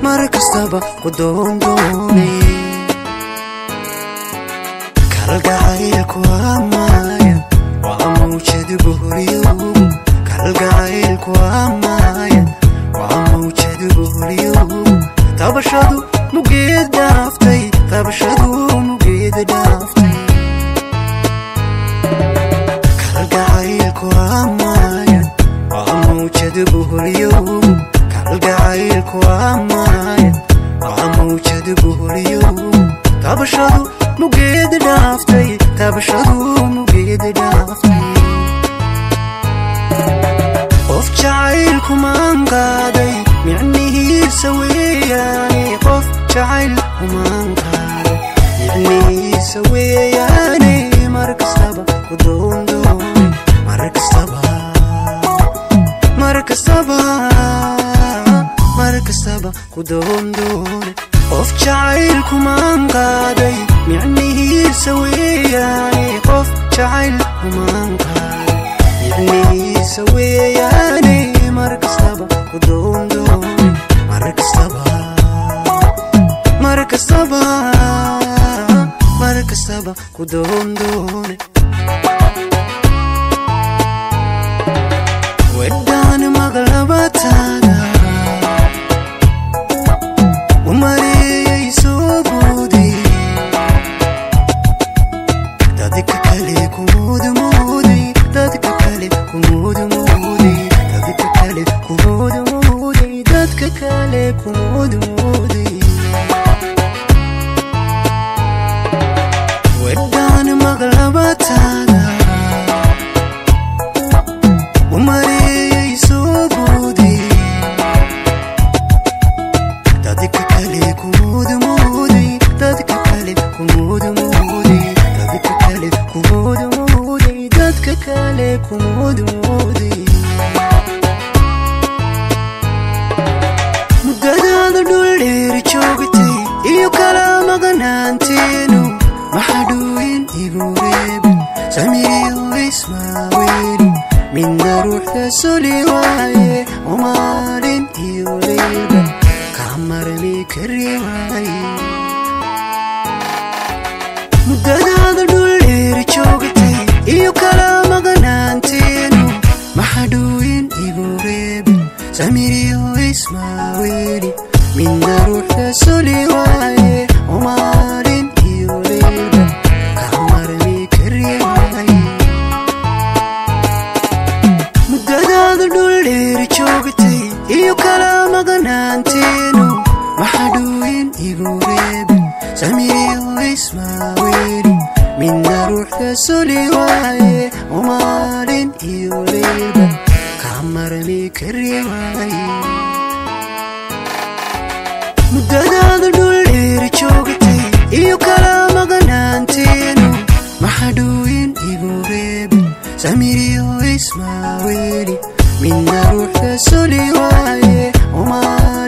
Mar kastaba ku doondoonay kalgacaylku amaaya waa mawjad buhriyo kalgacaylku amaaya waa mawjad buhriyo tabashadu mugeed dhaaftay tabashadu mugeed dhaaftay kalgacaylku amaaya waa mawjad buhriyo kalgacaylku amaaya waa mawjad buhriyo tabashadu mugeed dhaaftay tabashadu mugeed dhaaftay qof jacaylku maan qaaday micnihiisa weeyaane qof jacaylku maan qaaday micnihiisa weeyaane mar kastaba ku doondoonay mar kastaba mar kastaba mar kastaba ku doondoonay qof jacaylku maan qaaday micnihiisa weeyaane qof jacaylku maan qaaday micnihiisa weeyaane mar kastaba ku doondoonay mar kastaba mar kastaba mar kastaba ku doondoonay weddaan maqlabataada umareeyay soo guuday dadka kale kumudmuuday dadka kale kumudmuuday dadka kale kumudmuuday dadka kale kumudmuuday weddaan maqlabataada umareeyay soo guuday dadka kale kumudmuuday dadka kale kumudmuuday dadka kale kumudmuuday dadka kale kumudmuuday muddadaada dhuldheer joogtay iyo kala maqnaanteenu maxadhuuyin igu reebin samiriyo ismaaweeli midna ruuxda soli waaye oo maalin iyo leylba kamarmi kari waaye muddadaada dhuldheer joogtay iyo kala maqnaanteenu maxadhuuyin igu reebin samiriyo ismaaweeli midna ruuxda soli waaye oo maalin iyo leylba kamarmi kari waaye muddadaada dhuldheer joogtay iyo kala maqnaanteenu maxadhuuyin igu reebin samiriyo ismaaweeli midna ruuxda soli waaye oo maalin iyo leylba kamarmi kari waaye muddadaada dhuldheer joogtay iyo kala maqnaanteenu maxadhuuyin igu reebin samiriyo ismaaweeli midna ruuxda soli waaye oo maalin